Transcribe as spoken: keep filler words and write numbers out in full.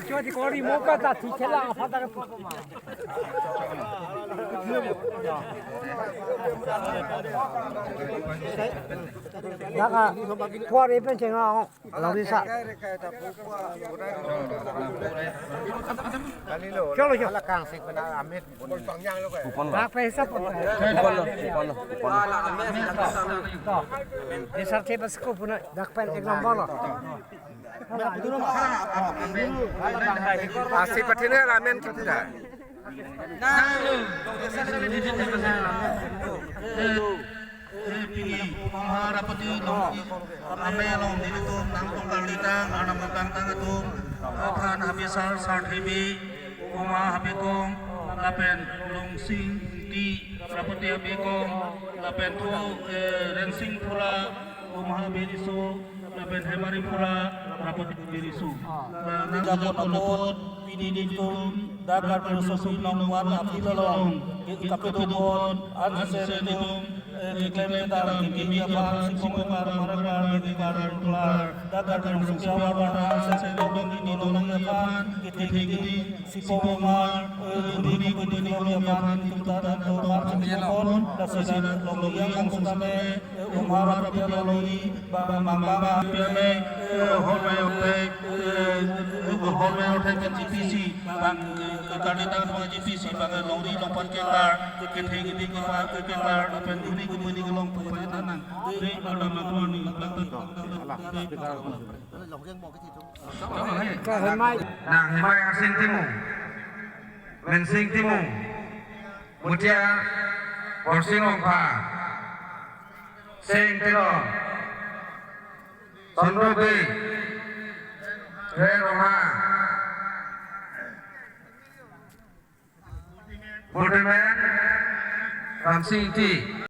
Choti kori mo pa ta thi khela apa ta. Daka kuar ipen chenga. Lauri sa. Cholo, cholo. Kupon. Dak pen hisap apa? Kupon lo, kupon lo, kupon lo. To. Hisap chepas ko puna dak pen ek nombor lo. Asi pathina ramen kita. Pini Omaha Rapati along, ame along nelitum nangtong kalitang, anam kangtang atum, aphan Habisar Sarthe Bey, Omaha Habikong, lapen Longsing Ingti, Rapati Habikong, lapen Tho, eh, Rensing Phura, Omaha Bey Riso, lapen Hemari Phura, Rapati Bey Riso. Nang japon apot, pini nelitum, dak Karbi Riso Sui Nong Wan aphi along, ke-, kapedo pon, ansi nelitum, eh, keklem kedam, kimi aphan, Sipong Omar, Marakar, Medikar, Rongklar, dak Karbi Riso Sui Nong Wan, ansi nelitum, ini nonang aphan, kethe kiding, Sipong Omar, eh, dhuni kudini aphan, kita dan Omar, Sipong Omar, lasi nang long long yang setame, Omaha Rapati along bang bang bang piame, eh, hol mai ote, eh, hol mai ote ke G P C, bang, eh, kalitang bang G P C, bang longri longpat kekar, kethe kiding kepar kekar, lapen dhuni kudini along pupaya tanang. Dei, alama koni, bang, bang, bang, bang, bang. Nang Hemai Arsing Timung, Mensing Timung, Mutia Borsing Rongpha, Seng Teron, Sondro Bey, Ren Rongha, Bodeman Ramsing Ingti,